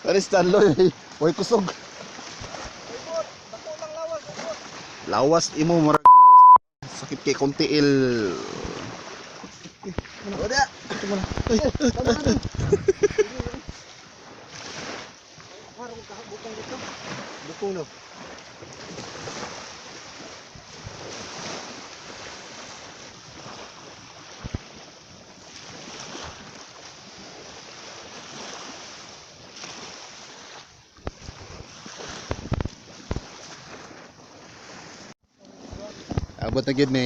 Tani Stanley, way kusog. Dako lang lawas, ubot. Lawas imo murag lawas. Sakit kay kong tiil. Wala. Harong ka butang dito. Bukong no. Abot na gyud ni.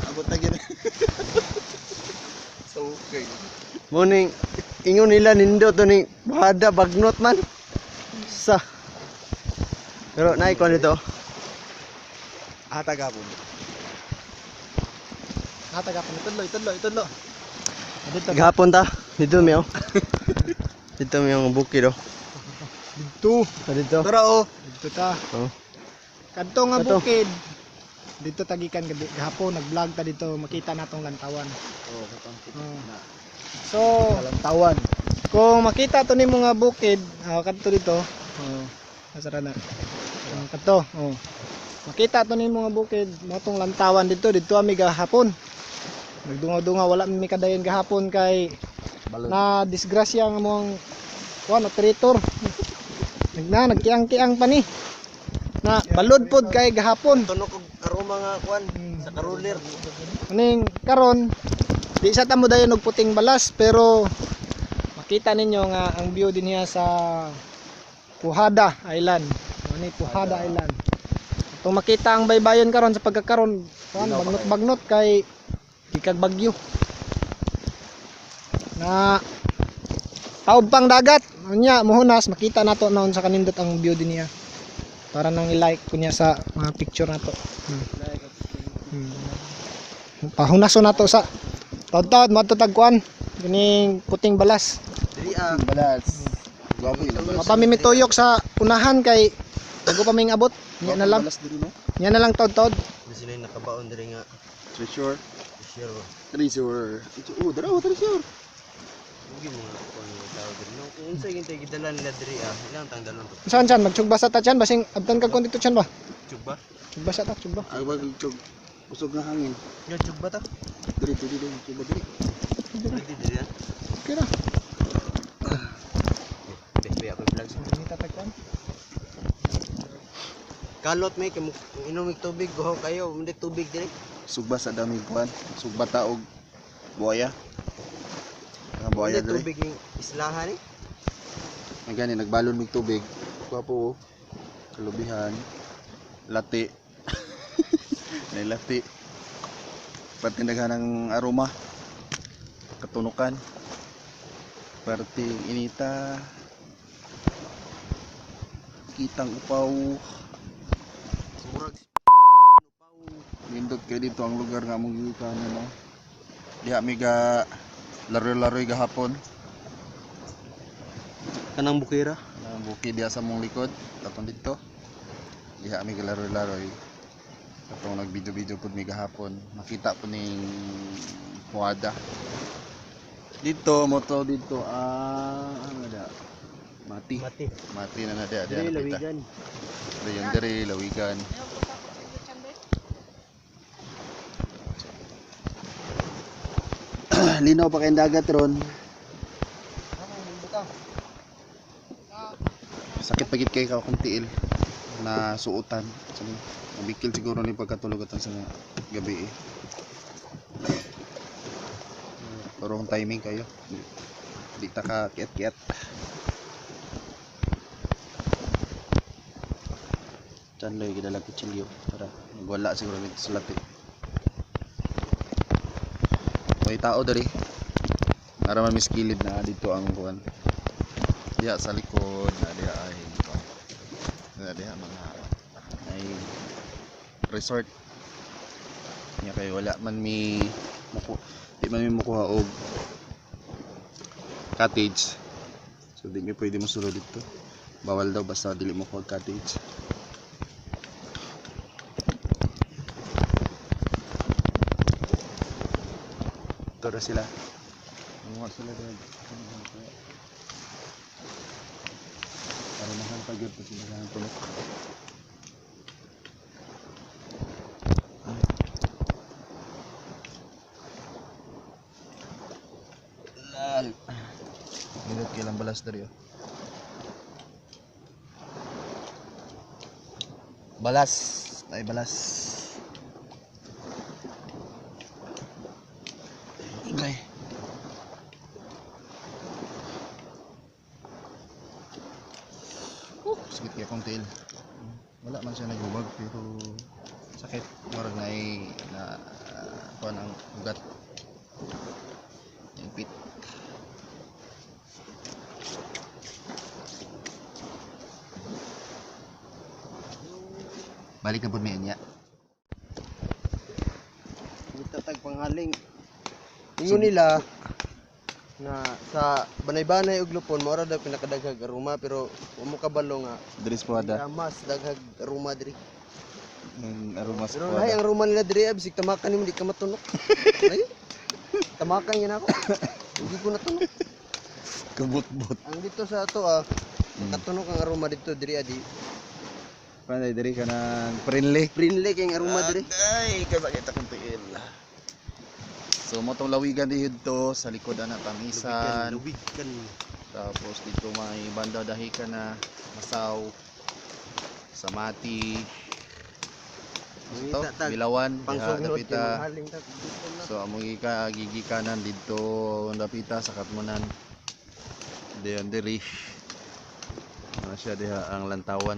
Abot na gyud. So okay. Morning. Ingon nila nindo to ning bahada bagnot man. Sa. Pero naay ko nito. Ata gapon. Nataga pa itudlo, itudlo, itudlo. Dito. Gahapon ta. Dito mi oh. Dito mi ang bukid oh. Dito. Ah, dito. Tara oh. Dito ta. Oh. Kadto nga Kadto. bukid. Dito tagikan gabi gahapon nag-vlog ta dito, makita natong lantawan. Oh, katong Oh. So, Kalantawan. kung makita to nimo nga bukid, kadto dito. Oh, nasara na. Oh, kadto. Oh. Makita to nimo nga bukid, mo tong lantawan dito, dito ami gahapon. Nagdungaw-dungaw, wala mi kadayon gahapon kay Balon. na disgrasya ang among kuan operator. Nagna nagkiang-kiang pa ni. Na balod pod kay gahapon. Tunog og aroma nga kuan sa karuler. Aning karon di sa tamo dayon og puting balas, pero makita ninyo nga ang view din niya sa Puhada Island. Ani Puhada Island. Kung makita ang baybayon karon sa pagkakaron, kuan Linaw pa bagnot-bagnot kay gikag bagyo. Na taob pang dagat. Unya muhunas makita nato naon sa kanindot ang view din niya. Para nang i-like kunya sa mga picture nato. Pahunason nato sa taod-taod matutag kuan kining puting balas. Diri ah. Balas. Gwapo yun ang balas. Mapamimituyok sa unahan kay bago pa ming abot. Nya na lang. Balas diri no. Nya na lang taod-taod. Sila yung nakabaon diri nga. Treasure. Sure ba? Treasure. Oh, dara oh, treasure. Huwag yung mga kuan nga tao diri. No, kung unsa gyud tay gidala nila diri ah, ilang tang dalon to. Saan chan magtsugba sa ta chan basing abtan kag kon dito chan ba. Tsuba? Tsugba sa ta, tsugba. Ay wag chug. Usog nga hangin. Nga tsuba ta. Diri diri diri tsuba diri. Diri diri ah. Okay ra. Be, be ako vlog. Hindi ta tag kuan. Kalot may kay inom mig tubig guhaw kayo, hindi tubig diri. Sugba sa daming kuan. Sugba ta og buaya. Ang buaya Hindi diri. tubig ning islahan ni. Ang gani nagbalon mig tubig. Gwapo oh. Kalubihan. Lati. Nay lati. Pati daghan ng aroma. Katunukan. Perting inita. Kitang upaw. Murag Nindot kay dito ang lugar nga among gikan no. Diha mi ga laro-laroy gahapon. kanang bukira. Ang bukid diha sa mong likod, tapon dito. Diha mi galaroy-laroy. Katong nagvideo-video pud mi gahapon. Makita po ning Puada. Dito mo to dito ah ano da? Mati. Mati. Mati na na diha diha Diri napita. lawigan. Dayon diri lawigan. Linaw pa kayong dagat ron. Sakit pagit kay ka akong tiil na suotan. Sa nabikil siguro ni pagkatulog atan sa gabi eh. Pero ang timing kayo. Di ta ka kiat-kiat. Chanloy gidala kutsilyo para wala siguro nito sa lapi. May tao diri. Para man miskilid na dito ang kuan. Diha sa likod na diha ay kuan. Na diha mga ay resort. Nya kay wala man mi muku di man mi mukuha og cottage. So di mi pwede mosulod dito. Bawal daw basta dili mo kuha og cottage. Tara sila. Manguha sila dahil. Arumahan pa gyud sila sa tulok. Lal. Nindot kay lang balas diri oh. Balas, ay balas. Okay. Sakit kaya akong tail. Wala man siya naghuwag pero sakit. Murag na na kuan ang ugat. Impit. Balik na pud mi niya. Kita tag panghaling. Ingon nila na sa Banay-banay ug Lupon mao ra daw pinakadaghag aroma pero wa mo kabalo nga Diri sa Puada. mas daghag aroma diri. Ang aroma sa Pero lahi Puada. ang aroma nila diri bisig tamakan nimo di ka matunok. Ay. Tamakan yan ako. Hindi ko natunok. Kabut-but. Ang dito sa ato makatunok ang aroma dito diri adi. Panay diri ka ng friendly. Friendly kay ang aroma diri. Ay, kasakit akong tiil. So mo tong lawigan dito sa likod ana Tamisan. Lubigan. Tapos dito may banda dahikan na Masaw, Samati. Ito, Bilawan, diha dapita. So among gika gigikanan didto dapita sa Katmonan. Diyan diri. Ano siya diha ang lantawan.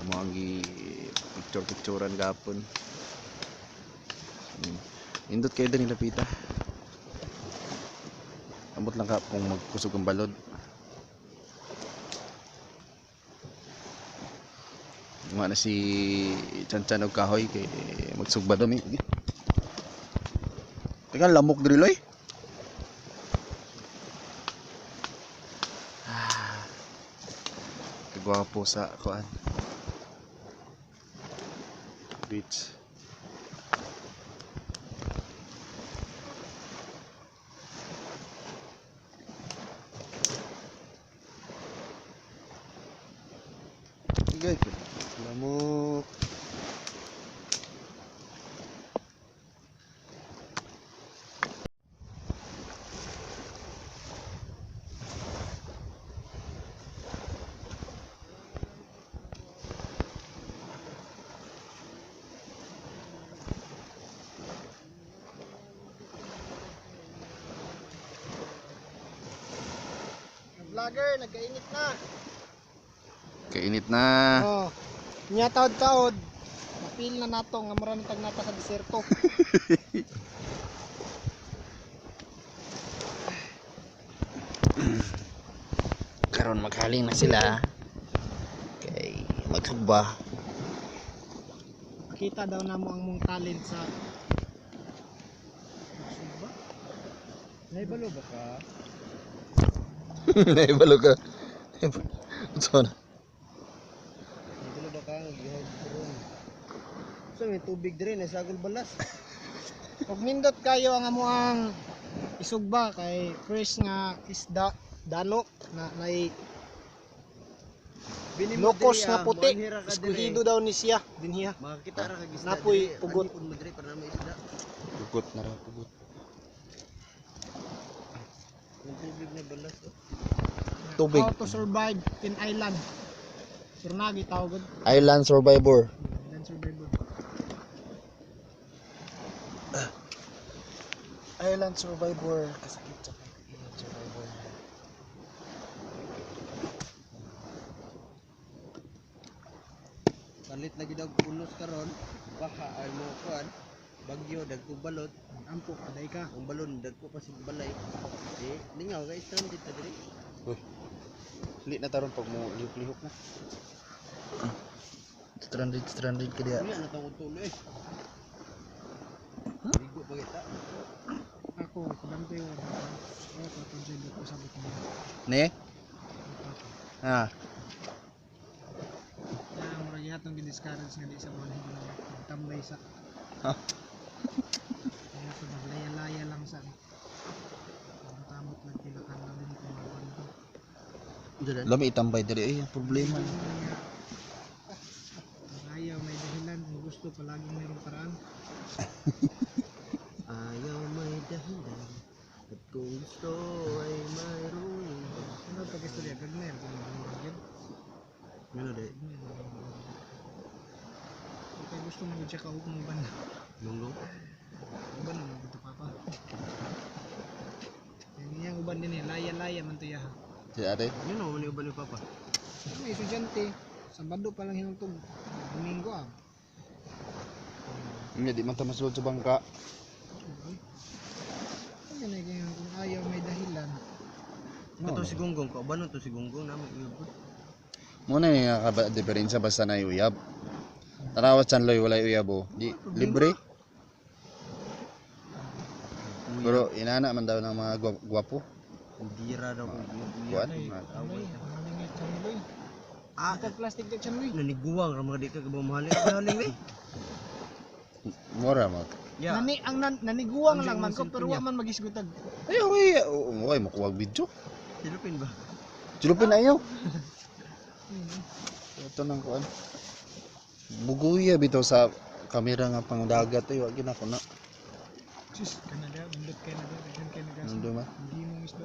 Amo ang gi picture picturean gapon. Indot kayo din lapita. Ambot lang ka kung magkusog ang balod. Nga na si Chanchan og kahoy kay magsugba dami. Teka, lamok diri loy. Ah. Kagwapo sa kuan. Beach. Sige. Lamok. Vlogger, nagkainit na. Kainit na. Oh. Nya taod-taod. Mapil na nato nga mura nang tagnata sa diserto. Karon maghaling na sila. Kay magsugba. Kita daw namo ang mong talent sa Sugba. Naibalo ba ka? Naibalo ka. Unsa na? Naibalo ba ka nga gihag karon? So may tubig diri na sagol balas. Og nindot kayo ang amuang isugba kay fresh nga isda dano na nay lokos nga puti. Eskuhido daw ni siya dinhiya. Makakita ra kag isda. Napoy diri. pugot. Anipon mo diri para na may isda. Pugot na ra pugot. Yung tubig na balas. Oh. Tubig. How to survive in island. Pero nagi tawag. Island Survivor. Island survivor. Island Survivor. Kasakit sa Island Survivor. Palit lagi daw pulos karon. Baha ay mo kuan. Bagyo dagko balot. Ampo aday ka. Ang balon dagko pa sig balay. Eh, lingaw kay stranded ta diri. Uy. Li na taron pag mo lihok-lihok na. Stranded, stranded ka diya. Wala na tong tulo eh. Ligo pa kita. Ako kadamte ko. Ako ko ko sa butong. Ne? Ah. Kaya murag ihatong gi-discourage nga di sa mga hindi na tambay sa. Ha? Kaya sa maglaya-laya lang sa tamot lang pila ka din kung magkwento. Lami itambay diri ay ang problema. Ang ayaw may dahilan, ang gusto palaging mayroong paraan. Ayaw may dahilan at kung gusto ay mayroon. Ano pag istorya gagmay kung magyud. Ano de? Okay, gusto mo siya kaug mo ban. Lunggong? Uban na mo papa. Yang iyang uban din eh, laya-laya man to ya. Si ate. Yun o, mani uban ni Papa. May estudyante, Sabado pa lang hinugtog. Domingo ah. Nga di man ta masulod sa bangka. Ano na kaya kung ayaw may dahilan. No, Ito si Gonggong, kauban to si Gonggong namin uyab. Mo na nga ka diferensya basta na uyab. Tanawa chanloy walay uyab oh. Di libre. Pero inana man daw ng mga gwapo. Indira daw kung uyab. Kuan. Ay, Chanloy, ang nga chanloy. Ah, Ito plastic ka chanloy. naniguwang ra mga di ka kabamahaling. Mahaling eh. Mura mo. Yeah. Nani ang nan, naniguwang Ang lang man ko cellphone pero wa niya. man magisgutag. Ay okay, okay makuwag video. Silupin ba? Julupin na iyo. Ito nang kuan. Buguya bitaw sa kamera nga pangdagat ay wa gina ko na. Sus, Canada, bundot kay na daghan kay na gas. Nando ma. Hindi mo isda.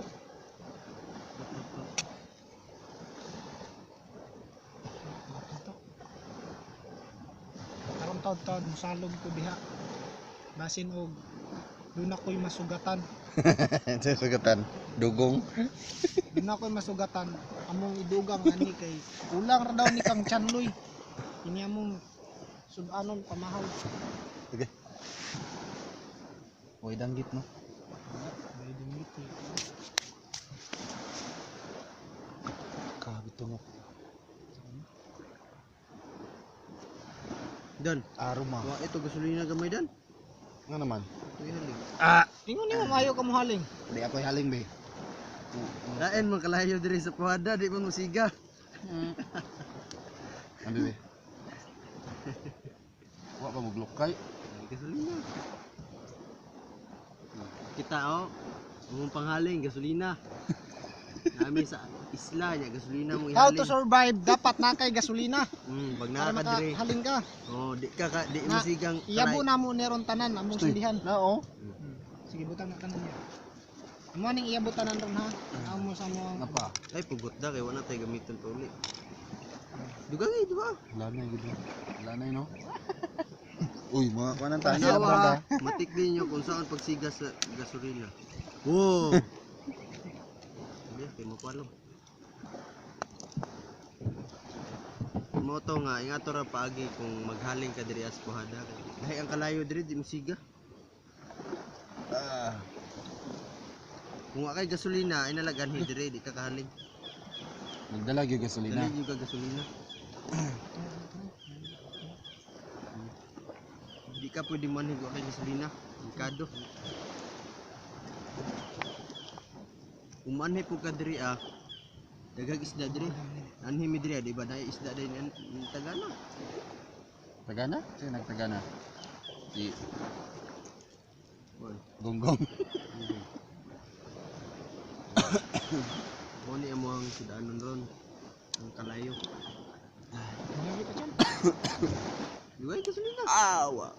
Karon taud-taud mosalog ko diha. Basin og doon ako'y masugatan. Sa sugatan. Dugong. Doon ako'y masugatan. Among idugang ani kay kulang ra daw ni kang Chanloy. Kini among sudanon pamahal. Okay. Uy, danggit no. May dingit eh. Grabe tungok. Dan, Aroma. wa ito gasolina gamay dan. Nga naman. Ito ihaling. Ah, Ingon nimo maayo ka mohaling. di ako haling be. Lain man kalayo diri sa puhada, di man musiga. Ano be? Wa pa moglukay. Ay, gasolina. Kita oh, among panghaling gasolina. Nami sa isla niya gasolina mo How ihaling. to survive dapat na kay gasolina. Pag Para naa ka diri. makahaling ka. Oh, di ka ka di Na- musigang Iyabo na mo neron tanan among sindihan. Na oh. Sige butang na tanan niya. Amo ning iyabo tanan ron ha. Amo sa mo. Nga pa. Ay pugot da kay wala tay gamiton pa uli. Dugang eh, di ba? Wala na gid. Wala na no. Uy, mga kuan ang tayo. Asawa, matik din nyo kung saan pagsiga sa gasolina. Wow! Hindi, kay mo palong. Mo to nga, ingato ra paagi kung maghaling ka diri as puhada. Lahi ang kalayo diri di mosiga. Ah, Kung wa kay gasolina, ay nalagan hi diri di ka kahaling. nagdala gyud gasolina. Dali gyud ka gasolina. Di ka pwede manhig wa kay gasolina. Delikado. Kung manhi po ka diri ah, daghang isda diri. Anhi mi diri ah, di ba dai isda dai ni tagana. Tagana? Sino nagtagana? Si Boy. Gonggong. Mo ni amo ang sudanon ron. Ang kalayo. Grabe ka chan. Duay gasolina. Awa.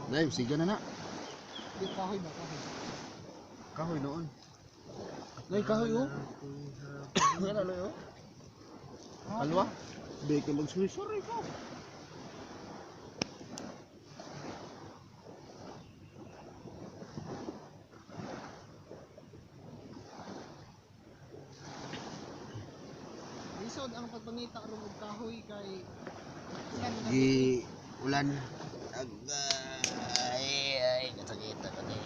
Dai, siga na na. Di kahoy ba kahoy. Kahoy noon. Dai, kahoy oh. Ano loy oh? Alwa? Di ka magsuy-sorry ko. Lisod ang pagpangita ron og kahoy kay ulan na Gi ulan. Agay, ay kasakit ako ni.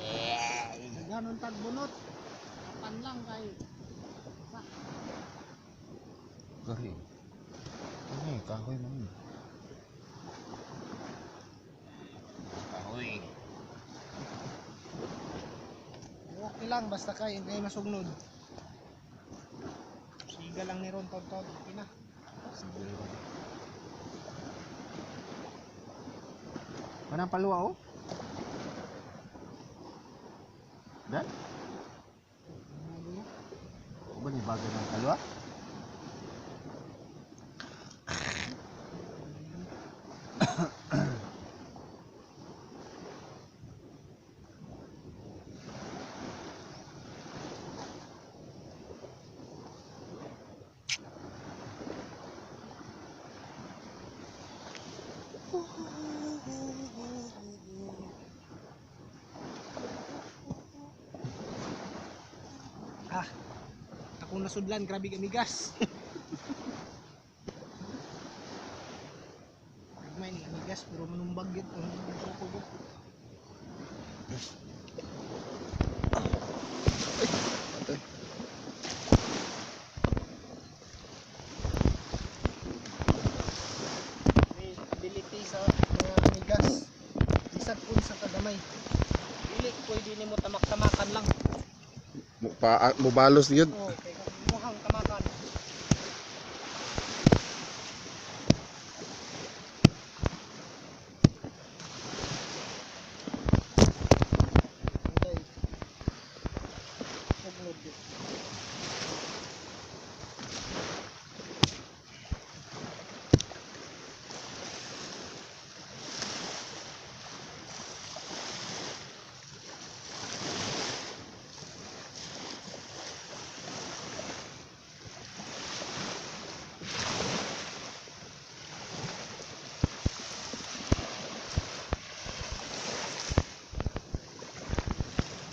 Daghanon tag bunot. Kapan lang kay sa Kahoy. Kahoy, kahoy man. Kahoy. Okay lang basta kay hindi masugnod. Siga lang ni Ron tod tod. Okay na. Sige. Manang paluwa oh. Dan? Ba ni bagay ng kalwa? Ah. Akong nasudlan, grabe amigas. Gagmay ni amigas pero manumbag gyud ang suko ko. Atay. May ability sa mga amigas. Bisag unsa ka gamay. Dili pwede nimo tamak-tamakan lang. Mo pa mobalos gyud. Oh, kay kung imuhang tamakan. Antay. Ugnod yun.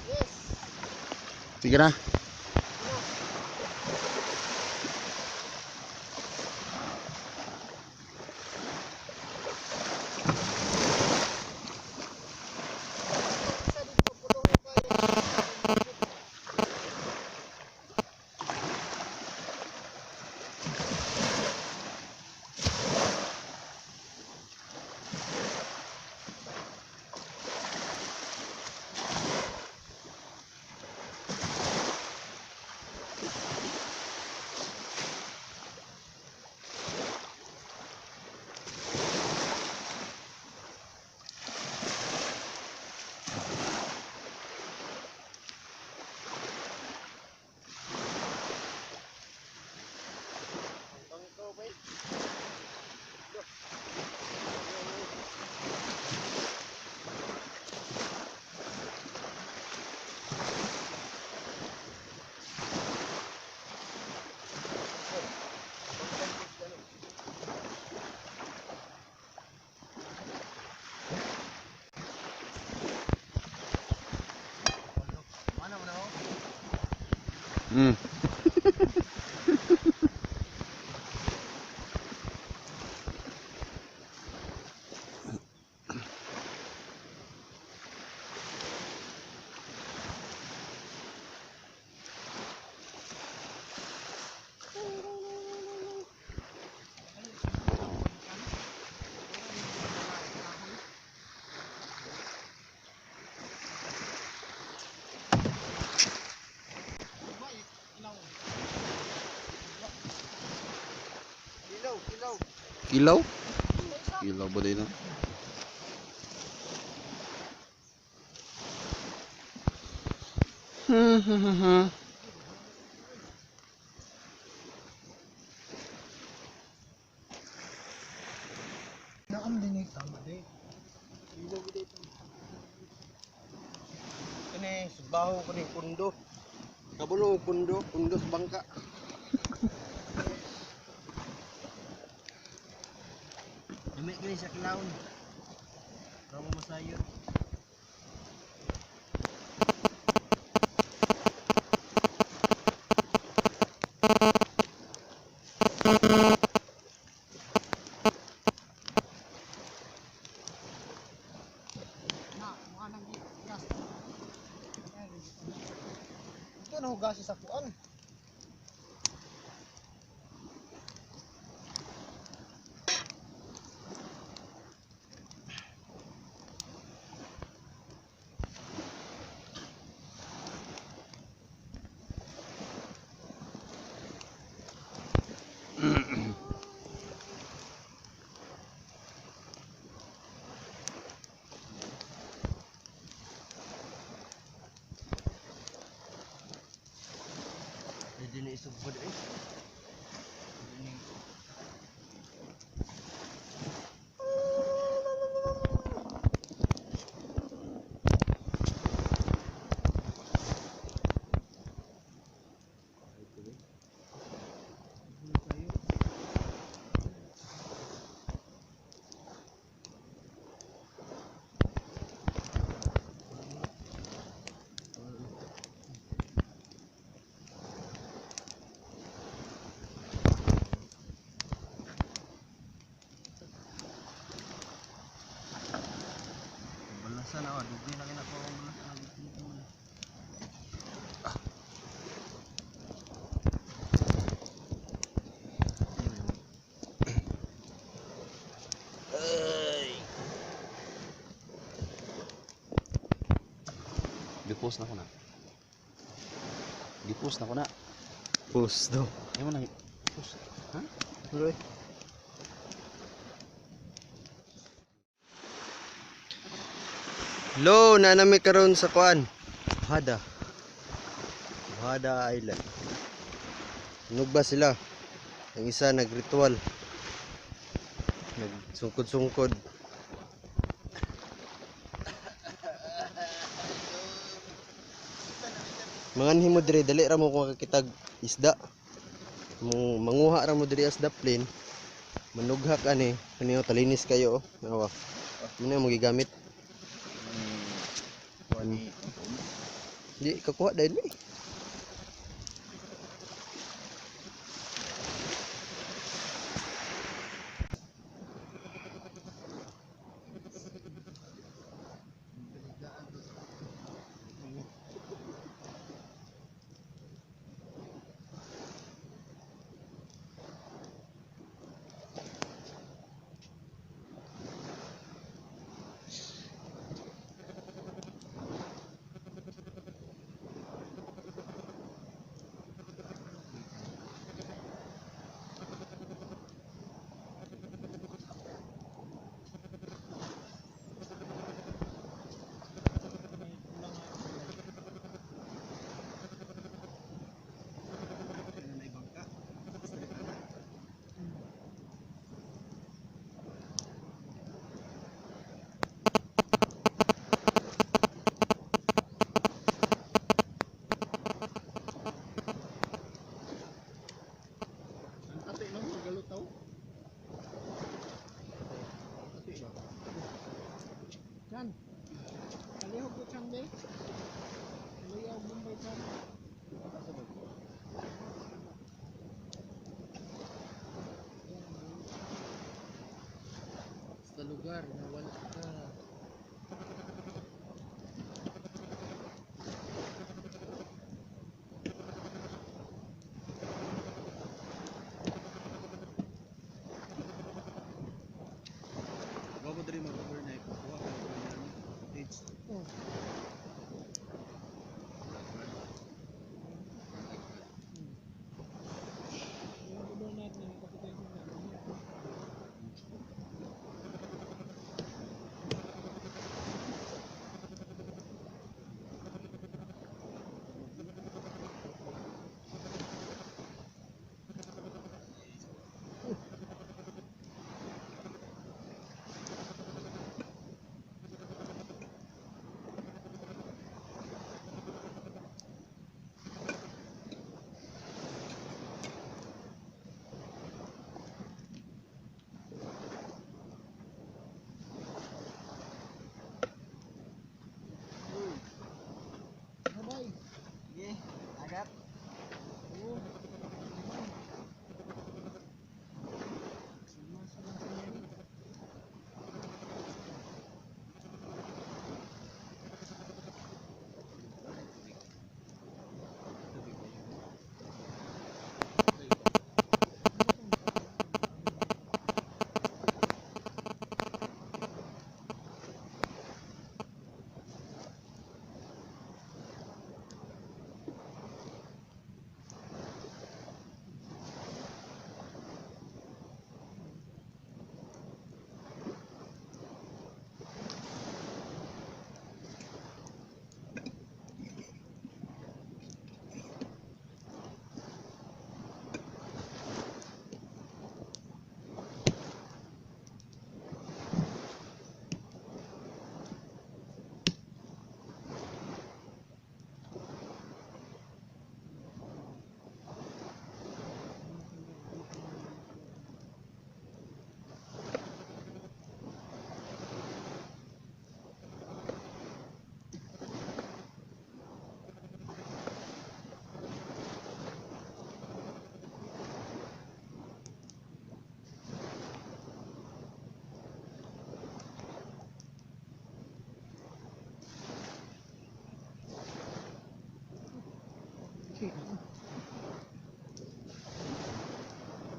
Yes. Sige na. Isa dito pulo kayo. Ilaw, ilaw. Kilaw? Kilaw ba din? Naam din eh. Tama din. Ilaw dito. Kini subaho ko ning pundo. Kabulo pundo, pundo sa bangka. Dumi kini sa kilawon. Ramo masayon. Na, mukha nang gas. Ito nahugas sa kuan. Subod eh. Balasan ako, dugay na kina ko ang balasan. Gipos na ko na. Gipos na ko na. Post daw. Ayaw mo na. Pos. Ha? Tuloy. Hello, nanami karon sa kuan. Hada. Hada Island. Nugba sila. Ang isa nagritual. Nagsungkod-sungkod. Manganhi mo dire, dali ra mo kung makakitag isda. Mo manguha ra mo diri as daplin. Manughak ani, kaniyo talinis kayo oh. Nawa. Muna mo gigamit. Kuan. Di kakuha dahil eh. Ate no, magalutaw. Ate ba? Chan. Palihog ko chan be. Luyaw Bombay chan. Sa lugar na wala ka. Bago diri mag-overnight, kuha ka og cottage. Oh. Yung overnight na nakapitay ko na.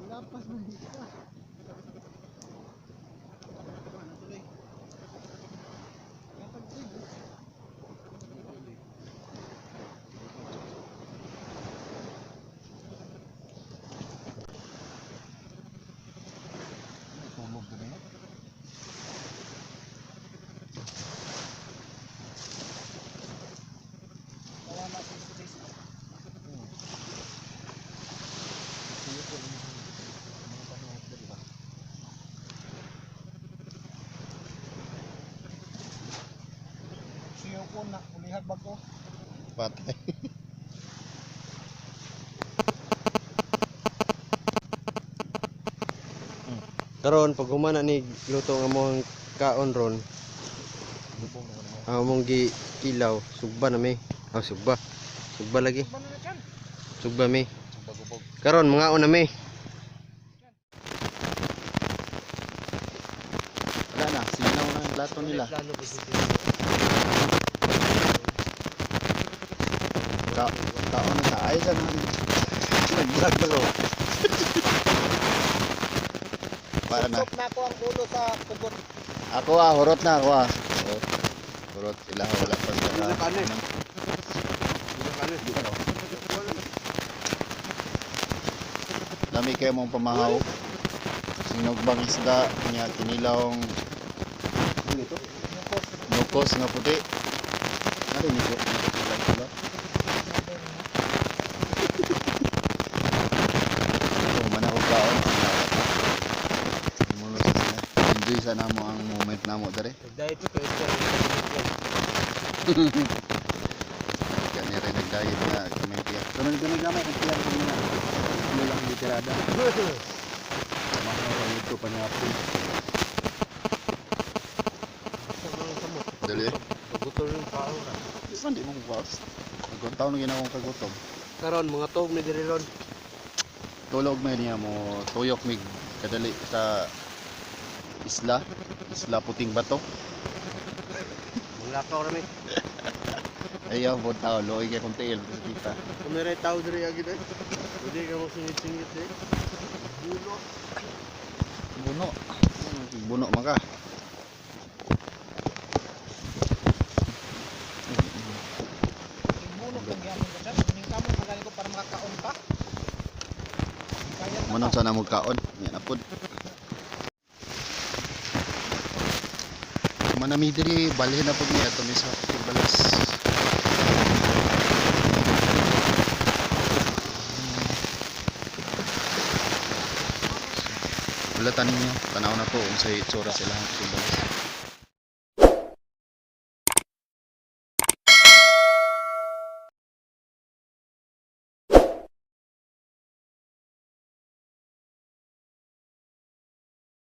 Lapas man ka. Tulog diri. Salamat sa stress. Siyo ko na ulihag bago. Patay. Karon pag humana ni luto nga among kaon ron. Ang among gi ilaw, sugba na mi. Ah, sugba. Sugba lagi. Sugba mi. Sugba-gubog. Karon mga na mi. Wala na, sinaw na ang plato nila. Kaon na ta. Ay, sana. Nag-vlog na ko. Para na. Sup na ako ang ulo sa pugot. Ako ah, hurot na ako ah. Oh, hurot sila, wala pa sila. Ano? Lami kayo mong pamahaw. Sinugbang isda, nya kinilawng ano ito? Nukos nga puti. Narinig ko. Nukos sila. Oh, man ako kaon. Mulo sa sila. Enjoy sa namo ang moment namo dere. Nagdiet ko ito. Kaya ni rin nag-diet na kami tiyak. Pero gamay gamay ang tiyak ko na. Ano lang litirada. Pamahaw ang ito panapin. Dali. Pagutol yung pao ra. Di man di mo kuwas. Nagkuntaw na ginawang kagutom. Karon mga tog mi diri ron. Tulog may niya mo tuyok mig kadali sa isla. Isla Puting Bato. Manglakaw ra mi. Ayaw po tao, luoy kay kung tiil sa kita. Kumiray tao diri agi dai. Pwede ka mo singit-singit eh. Bulo. Buno. Buno man ka. Bunok kang gyapon ka. Ning kamo magaling ko para makakaon pa. Kaya na Manong pa. sana mo kaon. Yan na pod. Manami diri balhin na pod niya ato sa Puting Balas. Wala tanin niyo. Tanaw na po unsay itsura sila ang Puting Balas.